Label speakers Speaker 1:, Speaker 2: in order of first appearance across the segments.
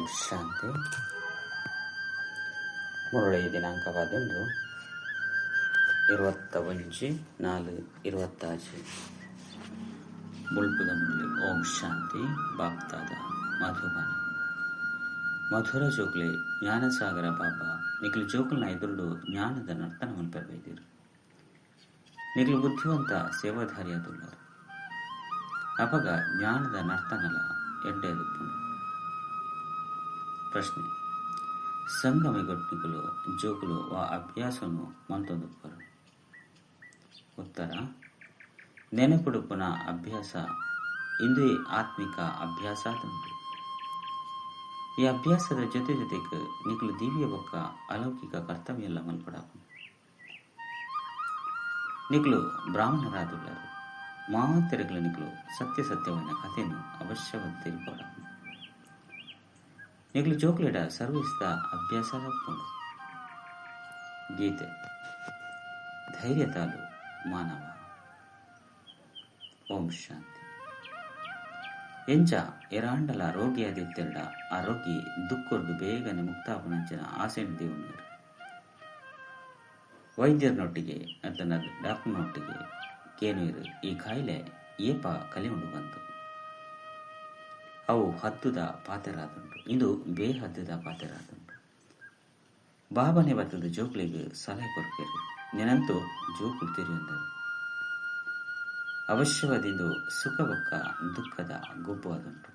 Speaker 1: ಓಂ ಶಾಂತಿ. ಮುರಳಿ ದಿನಾಂಕವಾದಂದು 21/4/26. ಬುಲ್ಪುದ ಮುರಳಿ. ಓಂ ಶಾಂತಿ. ಬಾಪ್ತಾದ ಮಧುಬನ. ಮಧುರ ಜೋಕ್ಲೆ ಜ್ಞಾನಸಾಗರ ಬಾಬಾ ನಿಖಿಲ್ ಜೋಕುಲ್ನ ಎದುರುಡು ಜ್ಞಾನದ ನರ್ತನವನ್ನು ಪೆರಬೈದಿರು. ನಿಖಿಲ್ ಬುದ್ಧಿವಂತ ಸೇವಾಧಾರಿಯಾದುಳ್ಳರು. ಅಪಗ ಜ್ಞಾನದ ನರ್ತನಲ ಎಡ್ಡೆದುಪ್ಪುಂಡು. ಪ್ರಶ್ನೆ: ಸಂಗಮಿಗೊಟ್ಟಿಗಳು ಜೋಕುಲು ವಾ ಅಭ್ಯಾಸನು ಮಂತೊಂದುಪ್ಪರು? ಉತ್ತರ: ನೆನಪುಡುಪುನ ಅಭ್ಯಾಸ ಇಂದುವೆ ಆತ್ಮಿಕ ಅಭ್ಯಾಸ ಆದುಂಡು. ಈ ಅಭ್ಯಾಸದ ಜೊತೆ ಜೊತೆಗೆ ನಿಕುಲು ದಿವ್ಯ ಬೊಕ್ಕ ಅಲೌಕಿಕ ಕರ್ತವ್ಯ ಎಲ್ಲ ಮಲ್ಪಡಾಪುಂಡು. ನಿಕುಲು ಬ್ರಾಹ್ಮಣರಾದುಳ್ಳರು. ಮಾತೆರೆಗ್ಲ ನಿಕುಲು ಸತ್ಯ ಸತ್ಯವಾಯಿನ ಕಥೆನು ಅವಶ್ಯವಾದ್ ತೆರಿಪಾಡಾಪುಂಡು. ನಿಕುಲು ಜೋಕುಲೆಡ ಸರ್ವಿಸ್ದ ಅಭ್ಯಾಸ ಆಪುಂಡು. ಗೀತೆ: ಧೈರ್ಯತಾಲು ಮಾನವ. ಓಂ ಶಾಂತಿ. ಎಂಚ ಎರಾಂಡಲ ರೋಗಿಯಾದಿತ್ತೆರಡ ಆ ರೋಗಿ ದುಃಖೊರ್ದು ಬೇಗನೆ ಮುಕ್ತಾಪುನಂಚಿನ ಆಸೆನ್ ದೀವೊನ್ವೆರ್. ವೈದ್ಯರ್ನೊಟ್ಟಿಗೆ ಅತ್ತಂಡ ಡಾಕ್ಟರ್ನೊಟ್ಟಿಗೆ ಕೇನುವೆರ್, ಈ ಕಾಯಿಲೆ ಏಪ ಕಲಿಯುಂಡು ಪಂದ್. ಅವು ಹದ್ದುದ ಪಾತೆರಾದುಂಡು. ಇಂದು ಬೇಹದ್ದುದ ಪಾತೆರಾದುಂಡು. ಬಾಬನೆ ಬತ್ತದ ಜೋಕ್ಲೆಗ್ ಸಲಹೆ ಕೊರ್ಪೆರ್. ನೆನಂತೂ ಜೋಕುಲು ತೆರಿಯೊಂದೆರ್. ಅವಶ್ಯವಾದಿಂದು ಸುಖ ಬೊಕ್ಕ ದುಃಖದ ಗೊಬ್ಬು ಆದುಂಡು.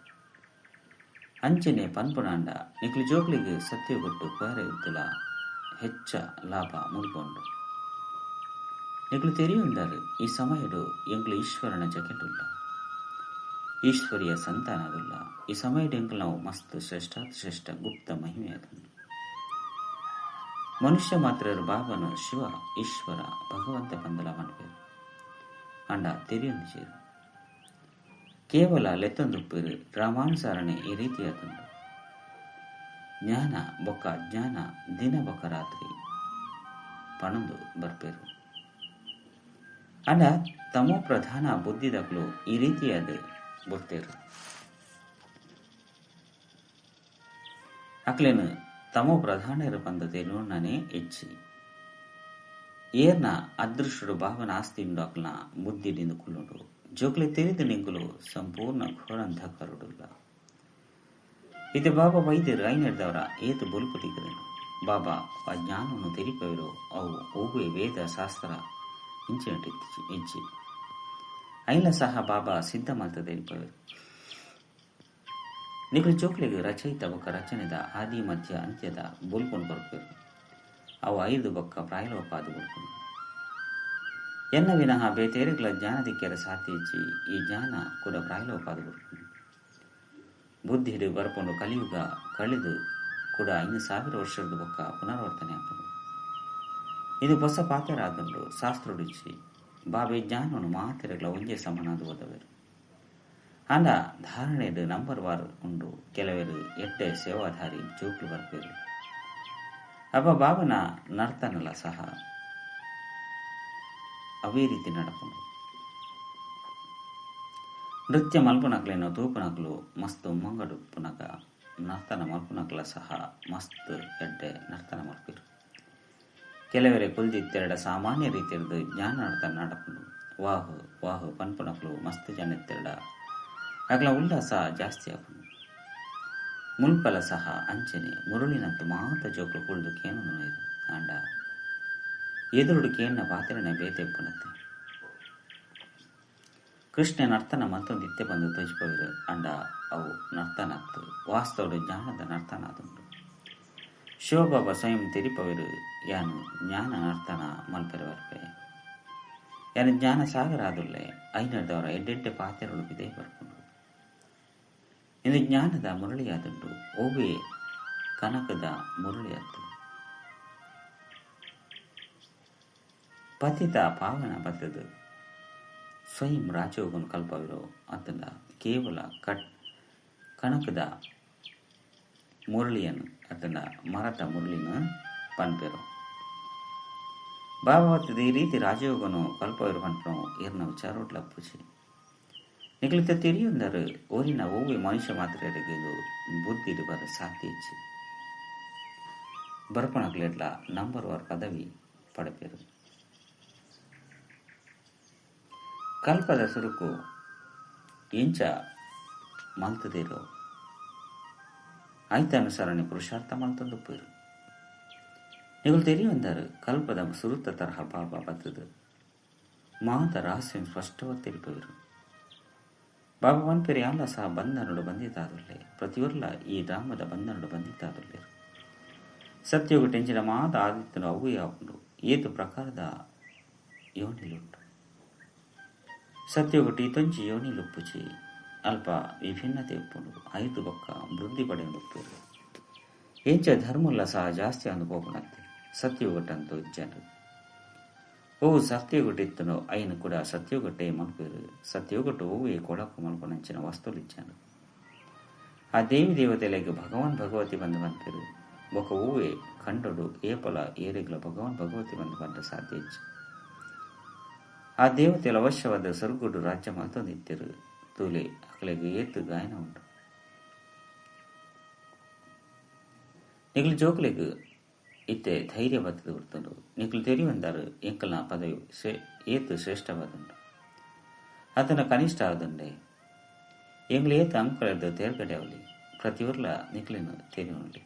Speaker 1: ಅಂಚನೆ ಪನ್ಪುನಾಂಡ ನಿಕ್ಲು ಜೋಕ್ಲೆಗ್ ಸತ್ಯಗೊಟ್ಟು ಪೋಯೆರೆ ಇತ್ತುಲ ಹೆಚ್ಚ ಲಾಭ ಮುಲ್ಪ ಉಂಡು. ನಿಕ್ಲು ತೆರಿಯೊಂದರ್, ಈ ಸಮಯಡ್ ಎಂಕ್ಲು ಈಶ್ವರನ ಜತೆಟುಲ್ಲ, ಈಶ್ವರಿಯ ಸಂತಾನದುಲ್ಲ. ಈ ಸಮಯಡ್ ಎಂಕ್ಲ್ನವು ಮಸ್ತ್ ಶ್ರೇಷ್ಠಾತಿಶ್ರೇಷ್ಠ ಗುಪ್ತ ಮಹಿಮೆಯಾದುಂಡು. ಮನುಷ್ಯ ಮಾತ್ರರು ಬಾಬನು ಶಿವ, ಈಶ್ವರ, ಭಗವಂತ ಪಂದಲ ಪನ್ಪೆರ್. ಆಂಡ ತೆರಿಯೊಂದಿಜೆರ್. ಕೇವಲ ಲೆತ್ತೊಂದುಪ್ಪೆರ್. ಡ್ರಾಮಾನುಸಾರನೆ ಈ ರೀತಿಯಾದುಂಡು. ಜ್ಞಾನ ಬೊಕ್ಕ ಅಜ್ಞಾನ ದಿನ ಬೊಕ್ಕ ರಾತ್ರಿ ಪನೊಂದು ಬರ್ಪೆರ್. ಆಂಡ ತಮೋ ಪ್ರಧಾನ ಬುದ್ಧಿದಕುಲು ಈ ರೀತಿಯಾದ್ ಬುಡ್ತೆರ್. ಅಕ್ಲೆನ್ ತಮೋ ಪ್ರಧಾನೆರ್ ಪಂದ್ ತೆರಿಯೊನ್ನನೇ ಎಚ್ಚಿ. ಏರ್ನ ಅದೃಷ್ಟೊಡು ಬಾಬನ ಆಸ್ತಿ ಉಂಡು ಅಕ್ಲ್ನ ಬುದ್ಧಿಡ್ ಇಂದು ಕುಲ್ಲುಂಡು. ಜೋಕ್ಲೆ ತೆರಿದ್ ನಿಂಕುಲು ಸಂಪೂರ್ಣ ಘೋರ ಅಂಧಕಾರೊಡುಲ್ಲ. ಇತ್ತೆ ಬಾಬಾ ಬೈದೆರ್. ಐನೆಡ್ದವರ ಏತ್ ಬೊಲ್ಪು ತಿಕ್ಕುದುಂಡು. ಬಾಬಾ ವಾ ಜ್ಞಾನೊನು ತೆರಿಪವೆರೋ ಅವು ಒವ್ವೆ ವೇದ ಶಾಸ್ತ್ರ ಇಂಚಿನಟ್ ಇಜ್ಜಿ. ಐನ್ಲ ಸಹ ಬಾಬಾ ಸಿದ್ಧ ಮಲ್ತ್ ತೆರಿಪವೆರ್. ನಿಕುಲು ಜೋಕ್ಲೆಗ್ ರಚಯಿತ ಬೊಕ್ಕ ರಚನೆದ ಆದಿ ಮಧ್ಯ ಅಂತ್ಯದ ಬೊಲ್ಪುನು ಕೊರ್ಪೆರ್. ಅವು ಐದು ಬೊಕ್ಕ ಪ್ರಾಯಲೋಪ ಆದ್ ಬುಡ್ಪುಂಡು. ಎನ್ನ ವಿನಃ ಬೇತೇರೆಗ್ಲ ಜ್ಞಾನ ತಿಕ್ಕೆರೆ ಸಾಧ್ಯ ಇಜ್ಜಿ. ಈ ಜ್ಞಾನ ಕುಡ ಪ್ರಾಯಲೋಪ ಆದ್ ಬುಡ್ಪುಂಡು. ಬುದ್ಧಿಡ್ ಬರ್ಪುಂಡು. ಕಲಿಯುಗ ಕಳೆದು ಕೂಡ 5000 ವರ್ಷದ ಬೊಕ್ಕ ಪುನರಾವರ್ತನೆ ಆಪುಂಡು. ಇದು ಪೊಸ ಪಾತೆರ ಆದುಂಡು. ಶಾಸ್ತ್ರೊಡಿಜ್ಜಿ. ಬಾಬೆ ಜ್ಞಾನೊನು ಮಾತೆರೆಗ್ಲ ಒಂಜೇ ಸಮನಾದ್ ಓದವೆರ್. ಆಂಡ ಧಾರಣೆಡ್ ನಂಬರ್ ವಾರ್ ಉಂಡು. ಕೆಲವೆರ್ ಎಡ್ಡೆ ಸೇವಾಧಾರಿ ಜೋಕ್ಲು ಬರ್ಪೆರ್. ಅಪ ಬಾಬನ ನರ್ತನಲ ಸಹ ಅವೇ ರೀತಿ ನಡಪುಂಡು. ನೃತ್ಯ ಮಲ್ಪುನಕ್ಲೆನ ತೂಪುನಕ್ಲು ಮಸ್ತ್ ಉಮ್ಮಂಗಡುಪ್ಪುನಗ ನರ್ತನ ಮಲ್ಪುನಕ್ಲ ಸಹ ಮಸ್ತ್ ಎಡ್ಡೆ ನರ್ತನ ಮಲ್ಪೆರ್. ಕೆಲವೆರೆ ಕುಲ್ದಿತ್ತೆರಡ ಸಾಮಾನ್ಯ ರೀತಿಯರ್ದ್ ಜ್ಞಾನ ನರ್ತನ ನಡಪುಂಡು. ವಾಹ್ ವಾಹ್ ಪನ್ಪುನಕ್ಲು ಮಸ್ತ್ ಜನ ಇತ್ತೆರಡ ಅಕ್ಲ ಉಲ್ಲಾಸ ಜಾಸ್ತಿ ಆಪುಂಡು. ಮುಲ್ಪಲ ಸಹ ಅಂಚನೆ ಮುರುಳಿನಂತು ಮಾತ ಜೋಕ್ಲು ಕುಲ್ದು ಕೇನೊಂದು. ಆಂಡ ಎದುರುಡು ಕೇನ್ನ ಪಾತೆರನೆ ಬೇತೆ ಇಪ್ಪುನತ್ತೆ. ಕೃಷ್ಣ ನರ್ತನ ಮಲ್ತೊಂದಿತ್ತೆ ಪಂದ್ ತೋಜಿಪವೆರ್. ಆಂಡ ಅವು ನರ್ತನತ್ತ್, ವಾಸ್ತವಡ್ ಜ್ಞಾನದ ನರ್ತನ ಆದುಂಡು. ಶಿವಬಾಬಾ ಸ್ವಯಂ ತೆರಿಪವೆರ್, ಯಾನ್ ಜ್ಞಾನ ನರ್ತನ ಮಲ್ಪೆರೆ ಬರ್ಪೆ. ಯಾನ್ ಜ್ಞಾನ ಸಾಗರ ಆದುಲ್ಲೆ. ಐನೆಡ್ದವರ ಎಡ್ಡೆಡ್ಡೆ ಪಾತೆರೊಲು ಪಿದಯಿ ಬರ್ಪುಂಡು. ಇಂದು ಜ್ಞಾನದ ಮುರಳಿಯಾದುಂಡು. ಒವ್ವೆ ಕನಕದ ಮುರಳಿಯತ್ತ್. ಪತಿತ ಪಾವನ ಬತ್ತದ್ ಸ್ವಯಂ ರಾಜಯೋಗನು ಕಲ್ಪವಿರೋ ಅತ್ತಂಡ ಕೇವಲ ಕಣಕದ ಮುರಳಿಯನ್ನು ಅತ್ತಂಡ ಮರತ ಮುರಳಿನ ಪನ್ಪೆರೋ. ಬಾಬಾ ಬತ್ತದ ಈ ರೀತಿ ರಾಜಯೋಗನು ಕಲ್ಪವಿರೋ ಪನ್ಪುನವು ಏರ್ನ ವಿಚಾರೊಡ್ಲ ಪೂಜೆ. ನಿಕಲಿತ ತೆರಿಯೊಂದರು ಓರಿನ ಒವ್ವೆ ಮನುಷ್ಯ ಮಾತ್ರ ಬುದ್ಧಿ ಬರ ಸಾಧ್ಯ ಇಚ್ಚಿ ಬರಪಣಕ್ಲೆಡ್ಲ ನಂಬರ್ ವಾರ್ ಪದವಿ ಪಡಪೇರು. ಕಲ್ಪದ ಸುರುಕು ಎಂಚ ಮಲ್ತದಿರೋ ಐತನುಸರಣೆ ಪುರುಷಾರ್ಥ ಮಲ್ತೊಂದು ಪೇರು. ನಿಗಳು ತೆರಿಯೊಂದರು ಕಲ್ಪದ ಸುರುತ್ತ ತರಹ ಬಾಬಾ ಬತ್ತದು ಮಾತ ರಹಸ್ಯ ಸ್ಪಷ್ಟವಾಗಿ ತಿಳಿಪೇರು. ಬಾಬಾ ವನ್ಪೇರಿ ಅಲ್ಲ ಸಹ ಬಂಧನಡು ಬಂಧಿತಾದುಲ್ಲೆ ಪ್ರತಿಯೊರ್ಲ ಈ ಡ್ರಾಮದ ಬಂಧನಡು ಬಂಧಿತಾದುಲ್ಲೆ. ಸತ್ಯೋಗ ಟೆಂಚಿನ ಮಾತ ಆದಿತ್ಯನು ಅವು ಯಾಪುಂಡು ಏತು ಪ್ರಕಾರದ ಯೋನಿಲುಂಟು. ಸತ್ಯೋಗಟಿ ತೊಂಚಿ ಯೋನಿಲುಪ್ಪುಚಿ ಅಲ್ಪ ವಿಭಿನ್ನತೆ ಉಪ್ಪುಂಡು ಐದು ಬೊಕ್ಕ ವೃದ್ಧಿ ಪಡೆಯುಪ್ಪೇರು. ಎಂಚ ಧರ್ಮಲ್ಲ ಸಹ ಜಾಸ್ತಿ ಅನುಭವನಂತೆ ಸತ್ಯೋಗಟ್ಟಂತೂ ಇಜ್ಜಾರು. ಓ ಸತ್ಯೋಗಟ್ಟಿತ್ತನು ಐನು ಕೂಡ ಸತ್ಯೋಗಟ್ಟೆ ಮಲ್ಪೇರು. ಸತ್ಯೋಗಟ್ಟು ಓವೇ ಕೊಳಕು ಮಲ್ಪನಂಚಿನ ವಸ್ತುలు ಇಚ್ಚಾನು. ಆ ದೇವಿ ದೇವತೆಲೆಗೆ ಭಗವಾನ್ ಭಗವತಿ ಬಂದು ಬಂತೇರು. ಬೊಕ ಓವೇ ಖಂಡಡು ಏಪಲ ಏರೆಗ್ಲ ಭಗವಾನ್ ಭಗವತಿ ಬಂದು ಬಂದ ಸಾಧ್ಯ ಇಚ್ಚು. ಆ ದೇವತೆల ಅವಶ್ಯವಾದ ಸ್ವರ್ಗುಡು ರಾಜ್ಯ ಮಲ್ತೊಂದಿತ್ತಿರು. ತೂಲೆ ಅಕಲೆಗ್ ಏತ್ ಗಾಯನ ಉಂಟು. ನಿಗ್ಲು ಜೋಕ್ಲೆಗ್ ಇತ್ತೆ ಧೈರ್ಯ ಬತ್ತದ ಕೊಡ್ತುಂಡು. ನಿಕ್ಲು ತೆರಿವಂದಾರು ಎಂಕಲ್ನ ಪದವಿ ಏತು ಶ್ರೇಷ್ಠವಾದುಂಡು ಆತನ ಕನಿಷ್ಠ ಆದುಂಡೆ. ಎಂಗ್ಲು ಏತು ಅಂಕಳದ್ದು ತೇರ್ಗಡೆ ಅವಲಿ ಪ್ರತಿಯೊರ್ಲ ನಿಕ್ಲಿನ ತೆರಿಯುಂಡಿ.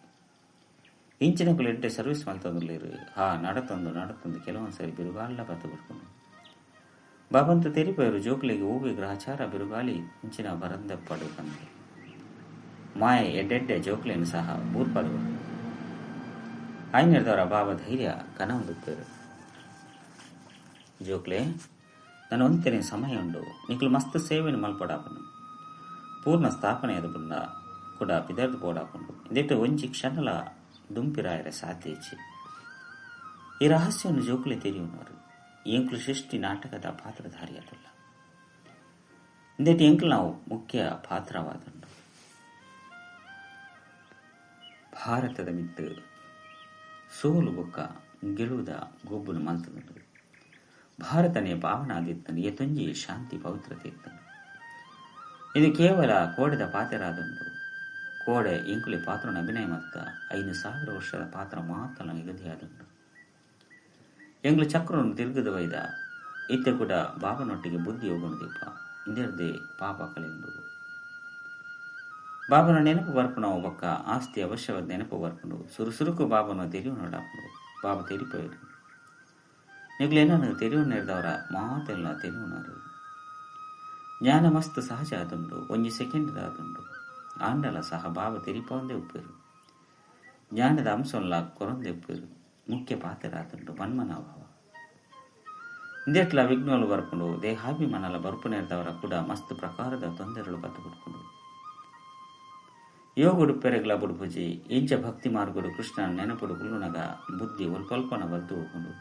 Speaker 1: ಇಂಚಿನಕುಲು ಎಡ್ಡೆ ಸರ್ವಿಸ್ ಮಲ್ತೊಂದುಲ್ಲೇರು. ಹಾ ನಡತೊಂದು ನಡತೊಂದು ಕೆಲವೊಂದು ಸರಿ ಬಿರುಗಾಲ ಬತ್ತು ಕೊಡ್ಕೊಂಡು ಬಾಬಂತ ತೆರಿಪೇರು ಜೋಕ್ಲಿಗೆ ಓವಿ ಗ್ರಹಚಾರ ಬಿರುಗಾಳಿ ಇಂಚಿನ ಬರಂದಪ್ಪಡು ಬಂದೆ ಮಾಯೆ ಎಡ್ಡೆಡ್ಡೆ ಜೋಕ್ಲೇನು ಸಹ ಬೂರ್ಪಾದು ಆಯ್ನೆರ್ದವರ ಬಾಬಾ ಧೈರ್ಯ ಕನವೊಂದುಪ್ಪೇರು. ಜೋಕ್ಲೆ ನಾನು ಒಂತೆನೆ ಸಮಯ ಉಂಡು ನಿಕ್ಲು ಮಸ್ತ್ ಸೇವೆನು ಮಲ್ಪಡಾಪನು ಪೂರ್ಣ ಸ್ಥಾಪನೆ ಅದು ಬುಂಡ ಕೂಡ ಪಿದರ್ದು ಪೋಡಾಪುಂಡು ಇಂದೆಟ್ಟು ಒಂಜಿ ಕ್ಷಣಲ ದುಂಪಿರಾಯರ ಸಾಧ್ಯ ಇಚ್ಚಿ. ಈ ರಹಸ್ಯವನ್ನು ಜೋಕ್ಲೆ ತೆರಿಯುವವರು ಎಂಕ್ಲು ಸೃಷ್ಟಿ ನಾಟಕದ ಪಾತ್ರಧಾರಿಯಾದಲ್ಲ. ಇಂದೆಟ್ಟು ಎಂಕ್ಲು ನಾವು ಮುಖ್ಯ ಪಾತ್ರವಾದುಂಡು. ಭಾರತದ ಮಿತ್ತು ಸೋಲು ಬೊಕ್ಕ ಗೆಲುವುದ ಗೊಬ್ಬುನು ಮಲ್ತದುಂಡು. ಭಾರತನೇ ಪಾವನ ಆದಿತ್ತನು ಏತೊಂಜಿ ಶಾಂತಿ ಪವಿತ್ರತೆ ಇತ್ತನು. ಇದು ಕೇವಲ ಕೋಡೆದ ಪಾತ್ರರಾದುಂಡು. ಕೋಡೆ ಇಂಕುಲಿ ಪಾತ್ರನ ಅಭಿನಯ ಮತ್ತ 5000 ವರ್ಷದ ಪಾತ್ರ ಮಾತ್ರ ನಿಗದಿಯಾದುಂಡು. ಎಂಗ್ಲು ಚಕ್ರವನ್ನು ತಿರುಗದ ವೈದ ಇತ್ತೆ ಕೂಡ ಬಾಬನೊಟ್ಟಿಗೆ ಬುದ್ಧಿ ಹೋಗೋಣ ದೀಪ ಇಂದೆರ್ದೆ ಪಾಪ ಕಳೆಯುಂಡು. ಬಾಬನ ನೆನಪು ಬರ್ಪುನ ಬೊಕ್ಕ ಆಸ್ತಿ ಅವಶ್ಯವಾದ ನೆನಪು ಬರ್ಪುಂಡು. ಸುರುಸುರುಕು ಬಾಬನ ತೆರಿವು ನೋಡಾಪುಂಡು. ಬಾಬಾ ತೆರಿಪೋಯರು ನಿಗ್ಲೇನನ್ನು ತೆರಿವು ನೆರೆದವರ ಮಾತೆಲ್ಲ ತೆರಿವುನಾರು. ಜ್ಞಾನ ಮಸ್ತ್ ಸಹಜ ಆದುಂಡು. ಒಂಜಿ ಸೆಕೆಂಡ್ ಆದುಂಡು. ಆಂಡಲ ಸಹ ಬಾಬಾ ತೆರಿಪೊಂದೇ ಉಪ್ಪೇರು. ಜ್ಞಾನದ ಅಂಶಲ್ಲ ಕೊರಂದೇ ಉಪ್ಪೇರು. ಮುಖ್ಯ ಪಾತ್ರ ಆದುಂಡು ಮನ್ಮನಾಭಾವ. ಇಂದೆಟ್ಲ ವಿಘ್ನಗಳು ಬರ್ಪುಂಡು. ದೇಹಾಭಿಮಾನಲ ಬರ್ಪುನೇರ್ದವರ ಕೂಡ ಮಸ್ತ್ ಪ್ರಕಾರದ ತೊಂದರೆಗಳು ಬತ್ತು ಕೊಡ್ಪುಂಡು. ಯೋಗುಡು ಪೆರಗ್ಲ ಬುಡ್ಪುಜಿ ಇಂಚ ಭಕ್ತಿ ಮಾರ್ಗುಡು ಕೃಷ್ಣನ ನೆನಪುಡು ಕುಲ್ಲುನಗ ಬುದ್ಧಿ ಒಲ್ಪಲ್ಪನ ಬಲ್ತು ಹೋಗುಂಡು.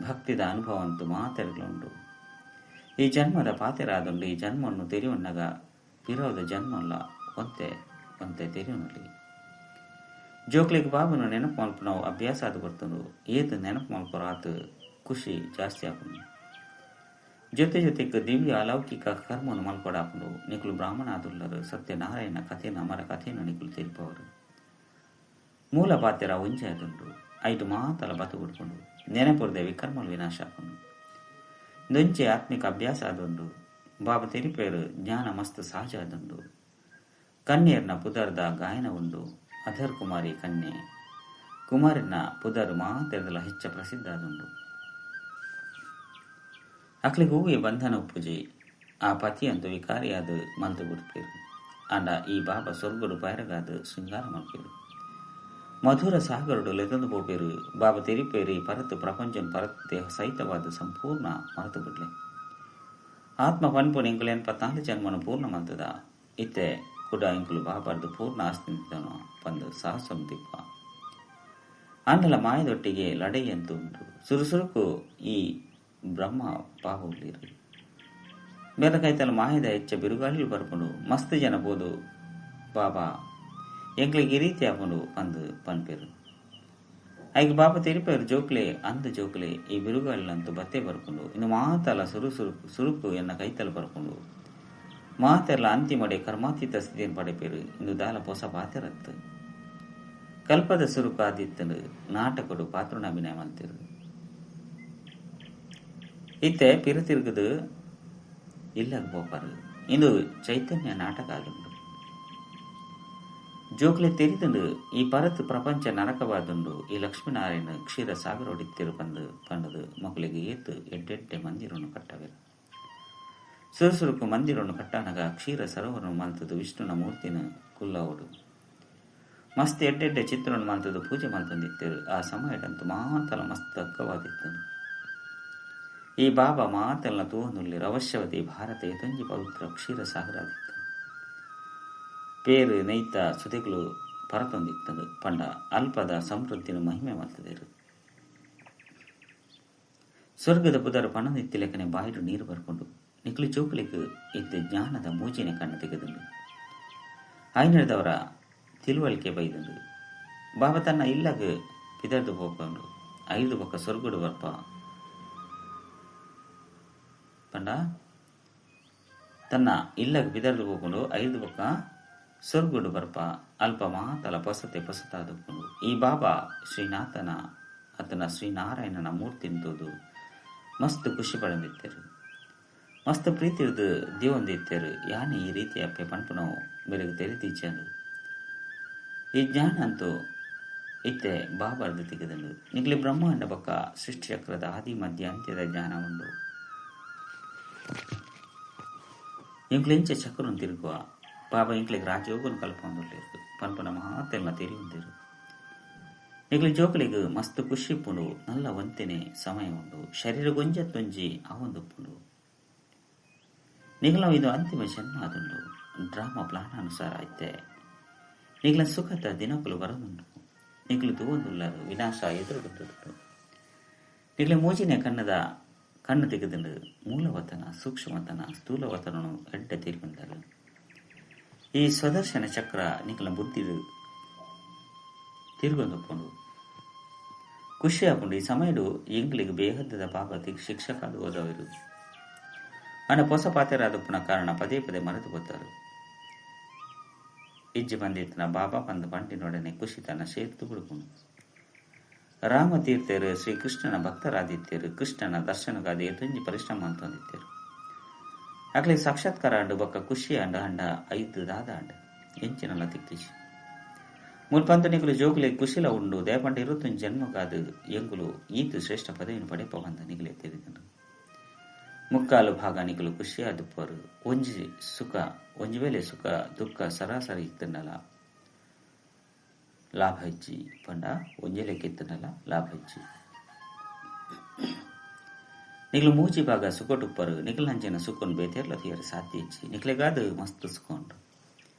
Speaker 1: ಭಕ್ತಿದ ಅನುಭವ ಅಂತೂ ಮಾತೆರಗ್ಲ ಉಂಡು. ಈ ಜನ್ಮದ ಪಾತೆರಾದುಂಡು. ಈ ಜನ್ಮವನ್ನು ತೆರಿಯುವನ್ನಗ ಪಿರೋದ ಜನ್ಮಲ್ಲ ಒಂತೆ ಒಂತೆ ತೆರಿಯುವನಲ್ಲಿ. ಜೋಕ್ಲಿಗೆ ಬಾಬುನ ನೆನಪು ಮಲ್ಪು ನಾವು ಅಭ್ಯಾಸ ಅದು ಬರ್ತುಂಡು. ಏತು ನೆನಪು ಮಲ್ಪರ ಆತು ಖುಷಿ ಜಾಸ್ತಿ ಆಪುಂಡು. ಜೊತೆ ಜೊತೆಗೆ ದಿವ್ಯ ಅಲೌಕಿಕ ಕರ್ಮವನ್ನು ಮಲ್ಪಡಾಪುಂಡು. ನಿಕ್ಲು ಬ್ರಾಹ್ಮಣ ಆದುಲ್ಲರು ಸತ್ಯನಾರಾಯಣ ಕಥೆನ ಅಮರ ಕಥೆಯನ್ನು ನಿಕ್ಲು ತೀರ್ಪವರು. ಮೂಲ ಪಾತ್ರ ಒಂಜೆ ಆದುಂಡು. ಐಟು ಮಾತಲ ಬತು ಬಿಡ್ಕೊಂಡು ನೆನಪುರ್ದೆ ವಿಕರ್ಮಲು ವಿನಾಶ ಆಪುಂಡು. ದೊಂಚೆ ಆತ್ಮಿಕ ಅಭ್ಯಾಸ ಆದುಂಡು. ಬಾಬಾ ತೆರಿಪೇರು ಜ್ಞಾನ ಮಸ್ತ್ ಸಹಜ ಆದುಂಡು. ಕನ್ಯರ್ನ ಪುದರ್ದ ಗಾಯನ ಉಂಡು. ಅಧರ್ ಕುಮಾರಿ ಕನ್ಯೆ ಕುಮಾರಿನ ಪುದರ್ ಮಾತೆರ್ದಲ ಹೆಚ್ಚ ಪ್ರಸಿದ್ಧ ಆದುಂಡು. ಅಕ್ಲಿಗೆ ಹೂವೆ ಬಂಧನ ಉಪ್ಪುಜಿ. ಆ ಪತಿಯಂತು ವಿಕಾರಿಯಾದ ಮಲ್ತು ಬಿಡ್ಪೇರು. ಆಂಡ ಈ ಬಾಬಾ ಸ್ವರ್ಗಡು ಬೈರಗಾದ ಶೃಂಗಾರ ಮಲ್ಪೇರು. ಮಧುರ ಸಾಗರುಡು ಲೆತಂದು ಪೋಪೇರು. ಬಾಬಾ ತೆರಿಪೇರಿ ಪರತು ಪ್ರಪಂಚನ್ ಪರತು ದೇಹ ಸಹಿತವಾದ ಸಂಪೂರ್ಣ ಮರೆತು ಬಿಡ್ಲೆ. ಆತ್ಮ ಪನ್ಪುನ ಇಂಕುಲು 84 ಜನ್ಮನು ಪೂರ್ಣ ಮಲ್ತದ. ಇತ್ತೆ ಕೂಡ ಇಂಕುಲು ಬಾಬಾರ್ದು ಪೂರ್ಣ ಆಸ್ತಿನ ಪಂದು ಸಾಹಸಂ ದಿಪ್ಪ. ಆಂಡಲ ಮಾಯದೊಟ್ಟಿಗೆ ಲಡೈಯಂತೂ ಉಂಟು. ಸುರುಸುರುಕು ಈ ಬ್ರಹ್ಮ ಪಾಪುಲಿರು ಬೇರೆ ಕೈತಲ ಮಾಯದ ಹೆಚ್ಚ ಬಿರುಗಾಳಿ ಬರ್ಪುಂಡು. ಮಸ್ತ್ ಜನ ಬೋದು ಬಾಬಾ ಎಂಕ್ಲಿಗೆ ಈ ರೀತಿ ಆಪುಂಡು ಅಂದು ಪನ್ಪೇರು. ಐಕ್ ಬಾಬಾ ತೆರಿಪೇರು ಜೋಕ್ಲೆ ಅಂದ ಜೋಕ್ಲೆ ಈ ಬಿರುಗಾಳಿಲಂತೂ ಬತ್ತೆ ಬರ್ಪುಂಡು. ಇನ್ನು ಮಾತಲ ಸುರು ಸುರುಕು ಸುರುಕು ಎನ್ನ ಕೈತಲ ಬರ್ಪುಂಡು. ಮಾತೆರ್ಲ ಅಂತಿಮಡೆ ಕರ್ಮಾತೀತ ಸ್ಥಿತಿಯನ್ನು ಪಡೆಪೇರು ಇಂದು ದಾಲ ಪೊಸ ಪಾತೆರತ್ತು. ಕಲ್ಪದ ಸುರುಕಾದಿತ್ತನು ನಾಟಕಡು ಪಾತ್ರನ ಅಭಿನಯ ಮಲ್ತಿರು. ಇತ್ತೆ ಪಿರತಿರುಗದು ಇಲ್ಲಗ್ ಪೋಪರು. ಇಂದು ಚೈತನ್ಯ ನಾಟಕ ಆದುಂಡು. ಜೋಕ್ಲೆ ತೆರಿದುಂಡು ಈ ಪರತ್ ಪ್ರಪಂಚ ನರಕವಾದುಂಡು. ಈ ಲಕ್ಷ್ಮೀನಾರಾಯಣ ಕ್ಷೀರ ಸಾಗರೋಡಿತ್ತಿರು ಪಂದು ಪಂಡದು ಮಕ್ಕಳಿಗೆ ಏತು ಎಡ್ಡೆಡ್ಡೆ ಮಂದಿರನ್ನು ಕಟ್ಟವೆರು. ಸುರುಸುರುಕು ಮಂದಿರನ್ನು ಕಟ್ಟಾನಗ ಕ್ಷೀರ ಸರೋವರನ್ನು ಮಲ್ತದು ವಿಷ್ಣುನ ಮೂರ್ತಿನ ಕುಲ್ಲವಡು ಮಸ್ತ್ ಎಡ್ಡೆಡ್ಡೆ ಚಿತ್ರವನ್ನು ಮಲ್ತದು ಪೂಜೆ ಮಲ್ತಂದಿತ್ತರು. ಆ ಸಮಯದಂತೂ ಮಾತಲ ಮಸ್ತ್ ಅಕ್ಕವಾದಿತ್ತನು. ಈ ಬಾಬಾ ಮಾತೆಲ್ಲ ತೂವೊಂದುಲ್ಲೆರ್. ಅವಶ್ಯವತಿ ಭಾರತ ಏತೊಂಜಿ ಪವಿತ್ರ ಕ್ಷೀರ ಸಾಗರ ಆದಿತ್ತು. ಪೇರು ನೈತ ಸುದೆಗಳು ಪರತೊಂದಿತ್ತದು ಪಂಡ ಅಲ್ಪದ ಸಮೃದ್ಧಿನ ಮಹಿಮೆ ಮಲ್ತದೇರು. ಸ್ವರ್ಗದ ಪುದರ್ ಪಣನಿತ್ತಿಲೆಕ್ಕನೆ ಬಾಯಿಡು ನೀರು ಬರ್ಕೊಂಡು ನಿಕ್ಲು ಚೋಕ್ಲಿಕ್ ಇತ್ತ ಜ್ಞಾನದ ಮೂಜಿನ ಕಣ್ಣು ತೆಗೆದುಂಡು. ಆಯ್ನದವರ ತಿಳುವಳಿಕೆ ಬೈದುಂಡು. ಬಾಬಾ ತನ್ನ ಇಲ್ಲಗ್ ಪಿದರ್ದು ಪೋಪುಂಡು. ಐದು ಬೊಕ್ಕ ಸ್ವರ್ಗಡು ಬರ್ಪ ಪಂಡ ತನ್ನ ಇಲ್ಲಗ್ ಬಿದರ್ದು ಪೋಪುಂಡು. ಐದು ಬೊಕ್ಕ ಸ್ವರ್ಗಡು ಬರ್ಪ ಅಲ್ಪ ಮಾತಲ ಪೊಸತೆ ಪೊಸತಾದುಪ್ಪುಂಡು. ಈ ಬಾಬಾ ಶ್ರೀನಾಥನ ಆತನ ಶ್ರೀನಾರಾಯಣನ ಮೂರ್ತಿಂತೋದು ಮಸ್ತ್ ಖುಷಿ ಪಡೆದಿತ್ತರು. ಮಸ್ತ್ ಪ್ರೀತಿರ್ದು ದೇವೊಂದಿತ್ತರು. ಯಾನೆ ಈ ರೀತಿ ಅಪ್ಪೆ ಪನ್ಪುನವು ಬೆರಗು ತೆರಿದೀಚಂದು. ಈ ಜ್ಞಾನ ಅಂತೂ ಇತ್ತೆ ಬಾಬಾರ್ದು ತೆಗೆದಂಡು. ನಿಗ್ಲಿ ಬ್ರಹ್ಮಾಂಡ ಬೊಕ್ಕ ಸೃಷ್ಟಿಚಕ್ರದ ಆದಿ ಮಧ್ಯ ಅಂತ್ಯದ ಜ್ಞಾನ ಉಂಡು. ಇಂಕ್ಲೆಂಚ ಚಕ್ರನ್ ತಿರುಗುವ ಬಾಬಾ ಇಂಕ್ಲೆಗ್ ರಾಜಯೋಗನ್ ಕಲ್ಪೊಂದುಲ್ಲೆರ್ ಪನ್ಪುನ ಮಾತೆಲ್ಲ ತೆರಿಯೊಂದೆರ್. ನಿಕ್ಲೆ ಜೋಕುಲೆಗ್ ಮಸ್ತ್ ಖುಷಿ ಇಪ್ಪುಂಡು. ನಲ್ಲ ಒಂತೆನೆ ಸಮಯ ಉಂಡು. ಶರೀರ ಗೊಂಜತ್ತೊಂಜಿ ಆವೊಂದುಪ್ಪುಂಡು. ನಿಗ್ಲ ಇದು ಅಂತಿಮ ಜನ್ಮ ಆದುಂಡು. ಡ್ರಾಮಾ ಪ್ಲಾನ್ ಅನುಸಾರ ಇತ್ತೆ ನಿಗ್ಲ ಸುಖದ ದಿನಕುಲು ಬರದುಂಡು. ನಿಗ್ಲು ತೂವೊಂದುಲ್ಲರು ವಿನಾಶ ಎದುರುಗುತ್ತುಂಡು. ನಿಗ್ಲ ಮೂಜಿನೆ ಕಣ್ಣದ ಕಣ್ಣು ತೆಗೆದುಂಡು. ಮೂಲವತನ ಸೂಕ್ಷ್ಮತನ ಸ್ಥೂಲವತನನು ಎಡ್ಡೆ ತೀರ್ಕೊಂಡರು. ಈ ಸ್ವದರ್ಶನ ಚಕ್ರ ನಿಕ್ಲ ಬುದ್ಧಿ ತಿರುಗೊಂದುಪ್ಪುಂಡು. ಖುಷಿ ಆಪುಂಡು. ಈ ಸಮಯಡು ಎಂಗ್ಲಿಗ್ ಬೇಹದ್ದದ ಪಾಪ ಶಿಕ್ಷಕ ಓದವರು ಅಣ್ಣ ಪೊಸ ಪಾತೆರಾದುಪ್ಪುನ ಕಾರಣ ಪದೇ ಪದೇ ಮರೆತು ಪೋತಾರೆ. ಇಜ್ಜಿ ಬಂದಿತ್ತನ ಬಾಬಾ ಪಂದು ಪಂಟಿನೊಡನೆ ಖುಷಿ ತನ್ನ ಸೇರ್ತು ಬಿಡುಪುಂಡು. ರಾಮತೀರ್ಥರು ಶ್ರೀಕೃಷ್ಣನ ಭಕ್ತರಾದಿತ್ಯರು. ಕೃಷ್ಣನ ದರ್ಶನಗಾದ ಏತೊಂಜಿ ಪರಿಶ್ರಮ ಅಂತಂದಿತ್ತರು. ಅಕ್ಲೆ ಸಾಕ್ಷಾತ್ಕಾರ ಅಂಡು ಬೊಕ್ಕ ಖುಷಿ ಅಂಡ ಅಂಡ ಐದು ದಾದ ಅಂಡ ಎಂಚಿನಲ್ಲ ತಿಕ್ಕಿಸಿ ಮುಲ್ಪಂತ ನಿಕುಲು ಜೋಗುಲೆ ಕುಶಿಲ ಉಂಡು. ದೇಪಂಡ ಇರುತ್ತೊಂಜಿ ಜನ್ಮಗಾದು ಎಂಗುಲು ಈತು ಶ್ರೇಷ್ಠ ಪದವಿಯನ್ನು ಪಡೆಪ ಬಂದ ನಿಗಲೆ ತಿಳಿದನು. ಮುಕ್ಕಾಲು ಭಾಗ ನಿಕುಲು ಖುಷಿಯಾದುಪ್ಪರು. ಒಂಜಿ ಸುಖ ಒಂಜಿ ವೇಳೆ ಸುಖ ದುಃಖ ಸರಾಸರಿ ಇತ್ತನಲ್ಲ ಲಾಭ ಹೆಚ್ಚಿ ಪಂಡ ಒಂಜಿ ಲೆಕ್ಕ ಇತ್ತನಲ್ಲ ಲಾಭ ಹೆಚ್ಚಿ. ನಿಗ್ಲು ಮೂಜಿ ಭಾಗ ಸುಖಟುಪ್ಪರು. ನಿಗ್ಲಂಚಿನ ಸುಖನ್ ಬೇತೆರ್ಲ ತೀರ ಸಾಧ್ಯ ಹೆಚ್ಚಿ. ನಿಕ್ಲೆಗಾದು ಮಸ್ತ್ ಸುಖ ಉಂಟು.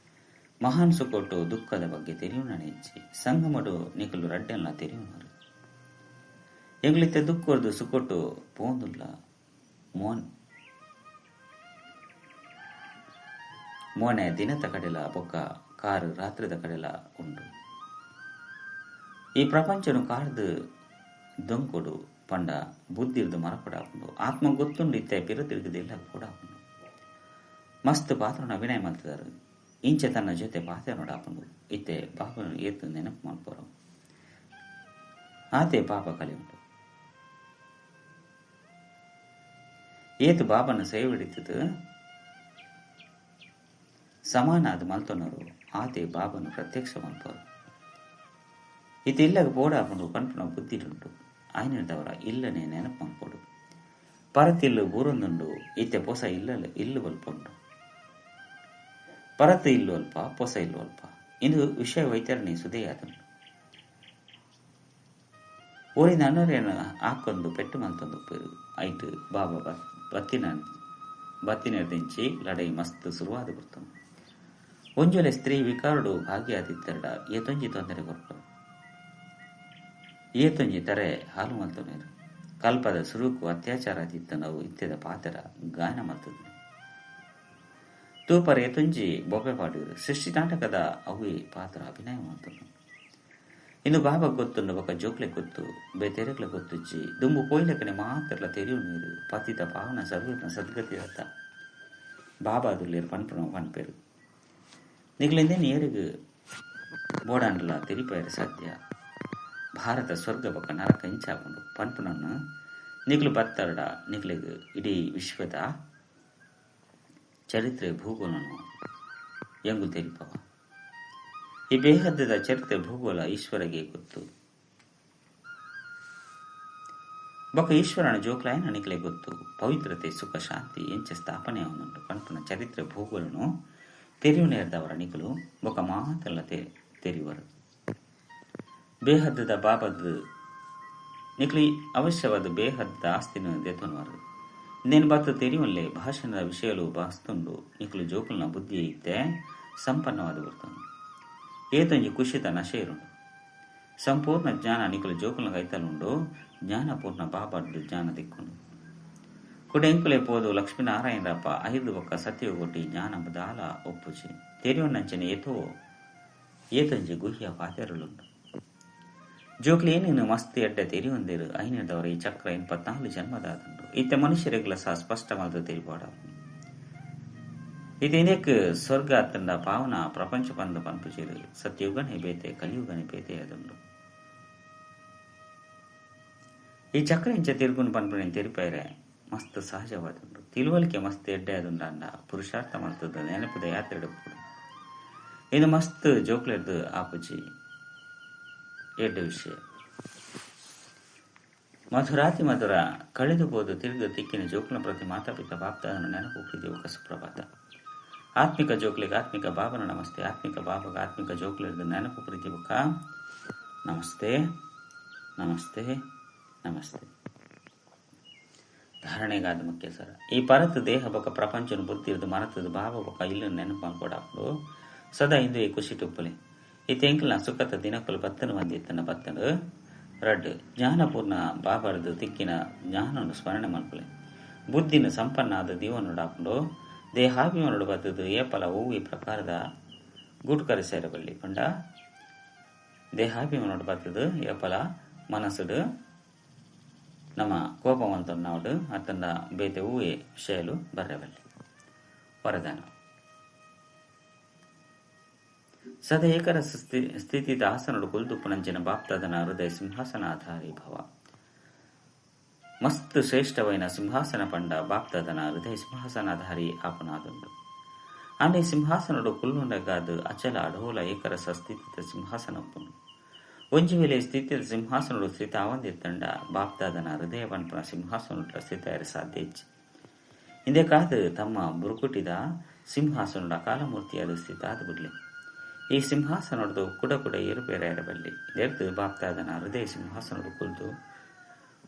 Speaker 1: ಮಹಾನ್ ಸುಖೊಟ್ಟು ದುಃಖದ ಬಗ್ಗೆ ತೆರಿಯುಣನೆ ಹೆಚ್ಚಿ. ಸಂಗಮಡು ನಿಕಲು ರಡ್ಡೆಲ್ಲ ತೆರಿಯುಣರು. ಎಂಗ್ಲಿತ್ತೆ ದುಃಖರ್ದು ಸುಖೊಟ್ಟು ಪೋಂದುಲ್ಲ. ಮೋನೆ ದಿನದ ಕಡೆಲ ಬೊಕ್ಕ ಕಾರು ರಾತ್ರಿದ ಕಡೆಲ ಉಂಡು. ಈ ಪ್ರಪಂಚನು ಕಾರ್ದು ದೊಂಕೊಡು ಪಂಡ ಬುದ್ಧಿರ್ದು ಮರಪಡಾಪುಂಡು. ಆತ್ಮ ಗೊತ್ತುಂಡು ಇತ್ತೆ ಪಿರ ತಿರುಗದೆಲ್ಲ ಕೊಡಾಪುಂಡು. ಮಸ್ತ್ ಪಾತ್ರನ ಅಭಿನಯ ಮಲ್ತದಾರು. ಇಂಚೆ ತನ್ನ ಜೊತೆ ಪಾತ್ರ ನೋಡಾಪುಂಡು. ಇತ್ತೆ ಬಾಬನ ಏತು ನೆನಪು ಮಲ್ಪೋರು. ಆತೆ ಪಾಪ ಕಲೆ ಉಂಟು. ಏತು ಬಾಬನ ಸೇವೆ ಹಿಡಿತದು ಸಮಾನ ಅದು ಮಲ್ತೊನರು. ಆತೆ ಬಾಬನು ಪ್ರತ್ಯಕ್ಷ ಮಲ್ಪೋರು. ಇತ್ತೆ ಇಲ್ಲಗ ಪೋಡಾಪುಂಡು ಪನ್ಪುನ ಬುದ್ಧಿಡುಂಟು. ಆಯ್ನದವರ ಇಲ್ಲನೆ ನೆನಪು ಮಲ್ಪೋಡು. ಪರತಿಲ್ಲು ಬೂರೊಂದುಂಡು. ಇತ್ತೆ ಪೊಸ ಇಲ್ಲ ಇಲ್ಲು ಬಲ್ಪುಂಡು. ಪರತು ಇಲ್ಲು ಅಲ್ಪ ಪೊಸ ಇಲ್ಲು ಅಲ್ಪ ಇಂದು ವಿಷಯ ವೈತರಣೆ ಸುದೆಯಾದುಂಡು. ಊರಿನ ಅಣ್ಣರೇನು ಹಾಕೊಂಡು ಪೆಟ್ಟು ಮಲ್ತೊಂದು ಐಟ್ ಬಾಬಾ ಬತ್ತಿನ ಬತ್ತಿನೆರ್ದಿಂಚಿ ಲಡೈ ಮಸ್ತ್ ಶುರುವಾದ ಬಿಡ್ತು. ಒಂಜೊಲೆ ಸ್ತ್ರೀ ವಿಕಾರುಡು ಭಾಗ್ಯಾದಿತ್ತೆರಡ ಏತೊಂಜಿ ತೊಂದರೆ ಕೊರ್ಪರು. ಏತೊಂಜಿ ತರೆ ಹಾಲು ಮಲ್ತೊನೇರು. ಕಲ್ಪದ ಸುರುಕು ಅತ್ಯಾಚಾರ ಆದಿತ್ತ ನಾವು ಇತ್ತೆದ ಪಾತೆರ ಗಾಯನ ಮಲ್ತದ. ತೂಪರ ಏತೊಂಜಿ ಬೊಬ್ಬೆ ಪಾಡುವರು. ಸೃಷ್ಟಿ ನಾಟಕದ ಅವುಯೇ ಪಾತ್ರ ಅಭಿನಯ ಮಲ್ತೊಂದು. ಇನ್ನು ಬಾಬಾ ಗೊತ್ತುಂಡು ಬೊಕ್ಕ ಜೋಕ್ಲೆ ಗೊತ್ತು ಬೇತೆರೆಗ್ಲ ಗೊತ್ತುಜ್ಜಿ ದುಂಬು ಪೋಯ್ಲಕನೆ ಮಾತ್ರಲ ತೆರಿಯು ನೀರು. ಪತಿತ ಪಾವನ ಸರ್ವನ ಸದ್ಗತಿ ರಥ ಬಾಬಾದುಲ್ಲೇರು ಪನ್ಪುನ ಪನ್ಪೇರು. ನಿಗಲಿಂದ ನೇರಿಗೆ ಬೋಡಾಂಡಲ ತೆರಿಪೇರ ಸಾಧ್ಯ. ಭಾರತ ಸ್ವರ್ಗ ಬೊಕ್ಕ ನರಕ ಇಂಚಾಪುಂಡು ಪನ್ಪುನನ್ನು ನಿಗಲು ಬತ್ತರಡ ನಿಗಲಿಗೆ ಇಡೀ ವಿಶ್ವದ ಚರಿತ್ರೆ ಭೂಗೋಲನು ಎಂಗು ತೆರಿಪವ. ಈ ಬೇಹದ್ದದ ಚರಿತ್ರೆ ಭೂಗೋಲ ಈಶ್ವರಗೆ ಗೊತ್ತು. ಬೊಕ್ಕ ಈಶ್ವರನ ಜೋಕ್ಲಾಯನ ನಿಗಲೆ ಗೊತ್ತು. ಪವಿತ್ರತೆ ಸುಖ ಶಾಂತಿ ಎಂಚ ಸ್ಥಾಪನೆ ಅವನುಂಟು ಪನ್ಪುನ ಚರಿತ್ರೆ ಭೂಗೋಲನು ತೆರಿವು ನೇರ್ದವರ ನಿಕಲು ಬೊಕ್ಕ ಮಾತೆಲ್ಲ ತೆರಿವರು. ಬೇಹದ್ದದ ಬಾಬದ್ ನಿಕ್ಲಿ ಅವಶ್ಯವಾದ ಬೇಹದ್ದ ಆಸ್ತಿನ ದೆತೊನ್ವರು. ನೇನು ಬತ್ತು ತೆರಿವಲ್ಲೇ ಭಾಷಣದ ವಿಷಯಲು ಬಾಸ್ತುಂಡು ನಿಕ್ಲು ಜೋಕುಲ್ನ ಬುದ್ಧಿ ಇತ್ತೆ ಸಂಪನ್ನವಾದ ಬರ್ತನು. ಏತೊಂಜಿ ಕುಶಿತ ನಶೆರುಂಡು. ಸಂಪೂರ್ಣ ಜ್ಞಾನ ನಿಕಲು ಜೋಕುಲ್ನ ಕೈತಲುಂಡು. ಜ್ಞಾನಪೂರ್ಣ ಬಾಬಾಡು ಜ್ಞಾನ ದಿಕ್ಕುಂಡು. ಕುಡೆಂಕುಲೆ ಪೋದು ಲಕ್ಷ್ಮೀನಾರಾಯಣರಪ್ಪ ಐದು ಬೊಕ್ಕ ಸತ್ಯಗೊಟ್ಟಿ ಜ್ಞಾನ ದಾಲ ಒಪ್ಪುಜಿ ತೆರಿಯೊನ್ನಂಚನೆ ಏತೋ ಏತೊಂಜಿ ಗುಹ್ಯ ಪಾತೆರಲುಂಡು. ಜೋಕ್ಲಿ ಏನೇನು ಮಸ್ತ್ ಎಡ್ಡೆ ತೆರಿಯೊಂದಿರು ಐನದವರ ಈ ಚಕ್ರ 24 ಜನ್ಮದಾದುಂಡು. ಇತ್ತೆ ಮನುಷ್ಯರಿಗ್ಲ ಸಹ ಸ್ಪಷ್ಟವಾದ ತೆರಿಪಾಡ. ಇದೇನೇಕ್ ಸ್ವರ್ಗ ಅತ್ತಂಡ ಪಾವನ ಪ್ರಪಂಚ ಪಂದ ಪನ್ಪುಜೀರು. ಸತ್ಯುಗನೇ ಬೇತೆ ಕಲಿಯುಗನೇ ಬೇತೆ ಅದುಂಡು. ಈ ಚಕ್ರ ಇಂಚ ತಿರುಗುನ್ ಪನ್ಪುಣೆ ತೆರಿಪೈರೆ ಮಸ್ತ್ ಸಹಜವಾದುಂಡು. ತಿಳುವಳಿಕೆ ಮಸ್ತ್ ಎಡ್ಡೆ ಅದುಂಡ ಪುರುಷಾರ್ಥ ಮಲ್ತದ ನೆನಪುದ ಯಾತ್ರೆ ಎಡುಪುಡು. ಇದು ಮಸ್ತ್ ಜೋಕ್ಲೆರ್ದು ಆಪುಜಿ ಎಡ್ಡೆ ವಿಷಯ. ಮಧುರಾತಿ ಮಧುರ ಕಳೆದು ಹೋದು ತಿರುಗ ತಿಕ್ಕಿನ ಜೋಕ್ಲ ಪ್ರತಿ ಮಾತಾಪಿತ ಬಾಪ್ತಾದನ ನೆನಪು ಪ್ರೀತಿ ಒಕ್ಕ ಸುಪ್ರಭಾತ. ಆತ್ಮಿಕ ಜೋಕ್ಲಿಗೆ ಆತ್ಮಿಕ ಬಾಬನ ನಮಸ್ತೆ. ಆತ್ಮಿಕ ಬಾಬಗ ಆತ್ಮಿಕ ಜೋಕ್ಲಿಗೆ ನೆನಪು ಪ್ರೀತಿ ಒಕ್ಕ ನಮಸ್ತೆ ನಮಸ್ತೆ ನಮಸ್ತೆ. ಧಾರಣೆಗಾದ ಮುಖ್ಯ ಸರ ಈ ಪರತು ದೇಹ ಬೊಕ್ಕ ಪ್ರಪಂಚನ ಬುದ್ಧಿರ್ದು ಮರತದ ಭಾವ ಬೊಕ್ಕ ಇಲ್ಲು ನೆನಪು ಮಾಡ್ಕೊಡಾಪುಡು ಸದಾ ಇಂದು ಈ ಖುಷಿ ಟುಪ್ಪಲಿ. ಈ ತೆಂಕಲ್ನ ಸುಖತ ದಿನಕ್ಕಲು ಬತ್ತನು ಬಂದಿತ್ತನ ಬತ್ತನು ರಡ್ಡು ಜ್ಞಾನಪೂರ್ಣ ಬಾಬಾರದು ತಿಕ್ಕಿನ ಜ್ಞಾನವನ್ನು ಸ್ಮರಣೆ ಮಾಡ್ಕೊಳ್ಳಿ. ಬುದ್ಧಿನ ಸಂಪನ್ನ ಆದ ದೀವನೋಡಾಕೊಂಡು ದೇಹಾಭಿಮಾನೋಡು ಬತ್ತದು ಏಪಲ ಹೂವು ಈ ಪ್ರಕಾರದ ಗುಟ್ಕರಿ ಸೇರಬಲ್ಲಿ ಪಂಡ ದೇಹಾಭಿಮಾನೋಡು ಬತ್ತದು ಏಪಲ ಮನಸ್ಸುಡು ನಮ್ಮ ಕೋಪವಂತನಾಡು ಅತ್ತಂದ ಬೇತೆ ಹೂವೆ ವಿಷಯಲು ಬರಬಲ್ಲಿ. ವರದಾನ ಸದಾ ಏಕರ ಸ್ಥಿತಿ ಆಸನಡು ಕುಲ್ದುಪ್ಪುನಂಚಿನ ಬಾಪ್ತಾದನ ಹೃದಯ ಸಿಂಹಾಸನಾಧಾರಿ ಭವ. ಮಸ್ತ್ ಶ್ರೇಷ್ಠವೈನ ಸಿಂಹಾಸನ ಪಂಡ ಬಾಪ್ತಾದನ ಹೃದಯ ಸಿಂಹಾಸನಾಧಾರಿ ಆಪನಾದುಂಡು. ಅಂಡೆ ಸಿಂಹಾಸನಡು ಕುಲ್ಲುಂಡಗಾದು ಅಚಲ ಅಡೋಲ ಏಕರಸ ಸ್ಥಿತಿತ ಸಿಂಹಾಸನ ಒಪ್ಪುಂಡು. ಒಂಜಿ ವೇಳೆ ಸ್ಥಿತಿಯ ಸಿಂಹಾಸನಡು ಸ್ಥಿತ ಅವಂದಿತ್ತಂಡ ಬಾಪ್ತಾದನ ಹೃದಯ ಪನ್ಪುನ ಸಿಂಹಾಸನ ಸ್ಥಿತ ಸಾಧ್ಯ ಇಚ್ಚಿ. ಇಂದೇ ಕಾದು ತಮ್ಮ ಬುರುಕುಟಿದ ಸಿಂಹಾಸನಡ ಕಾಲಮೂರ್ತಿಯಾದ ಸ್ಥಿತ ಆದ ಬಿಡ್ಲಿ. ಈ ಸಿಂಹಾಸನೊಡ್ದು ಕುಡ ಕುಡ ಏರುಪೇರ ಇರಬಲ್ಲಿ ಎರ್ದು ಬಾಪ್ತಾದನ ಹೃದಯ ಸಿಂಹಾಸನಡು ಕುಲ್ದು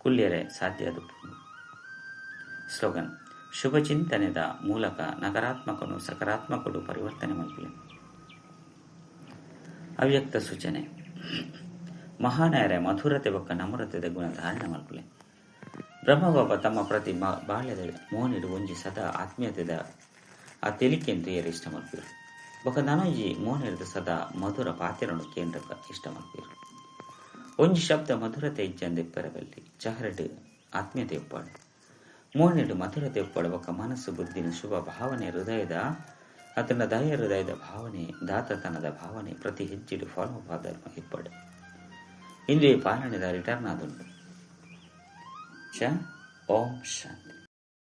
Speaker 1: ಕುಲ್ಯರೆ ಸಾಧ್ಯ ಅದು. ಸ್ಲೋಗನ್: ಶುಭ ಚಿಂತನೆದ ಮೂಲಕ ನಕಾರಾತ್ಮಕನು ಸಕಾರಾತ್ಮಕಡು ಪರಿವರ್ತನೆ ಮಲ್ಪಲೆ. ಅವ್ಯಕ್ತ ಸೂಚನೆ: ಮಹಾನಾಯರ ಮಧುರತೆ ಬೊಕ್ಕ ನಮ್ರತೆದ ಗುಣ ಧಾರಣೆ ಮಲ್ಪಲೆ. ಬ್ರಹ್ಮಬಾಬಾ ತಮ್ಮ ಪ್ರತಿ ಬಾಲ್ಯದ ಮೋನಿಡು ಒಂಜಿ ಸದಾ ಆತ್ಮೀಯತೆದ ಆ ತೆಲಿಕೆಂದು ಏರ ಇಷ್ಟ ಮಲ್ಪಿರು. ಬೊಕ್ಕ ನನೊಂಜಿ ಮೋನಿಡ್ದು ಸದಾ ಮಧುರ ಪಾತೆರನು ಕೇಂದ್ರ ಇಷ್ಟ ಮಲ್ಪಿರು. ಒಂಜಿ ಶಬ್ದ ಮಧುರತೆ ಇಜ್ಜಂದು ಇಪ್ಪರಬಲ್ಲಿ ಚಹರಡು ಆತ್ಮೀಯತೆ ಒಪ್ಪಾಡು. ಮೋನಿಡು ಮಧುರತೆ ಒಪ್ಪಾಡು ಬೊಕ್ಕ ಮನಸ್ಸು ಬುದ್ಧಿನ ಶುಭ ಭಾವನೆ ಹೃದಯದ ಆತನ ದಯ ಹೃದಯದ ಭಾವನೆ ದಾತತನದ ಭಾವನೆ ಪ್ರತಿ ಹೆಜ್ಜೆಡು ಫಾಲೋ ಫಾದರ್ ಇಪ್ಪಾಡು. ಇಂದು ಈ ಪಾಲನೆದ ರಿಟರ್ನ್ ಆದುಂಡು. ಓಂ ಶಾಂತಿ.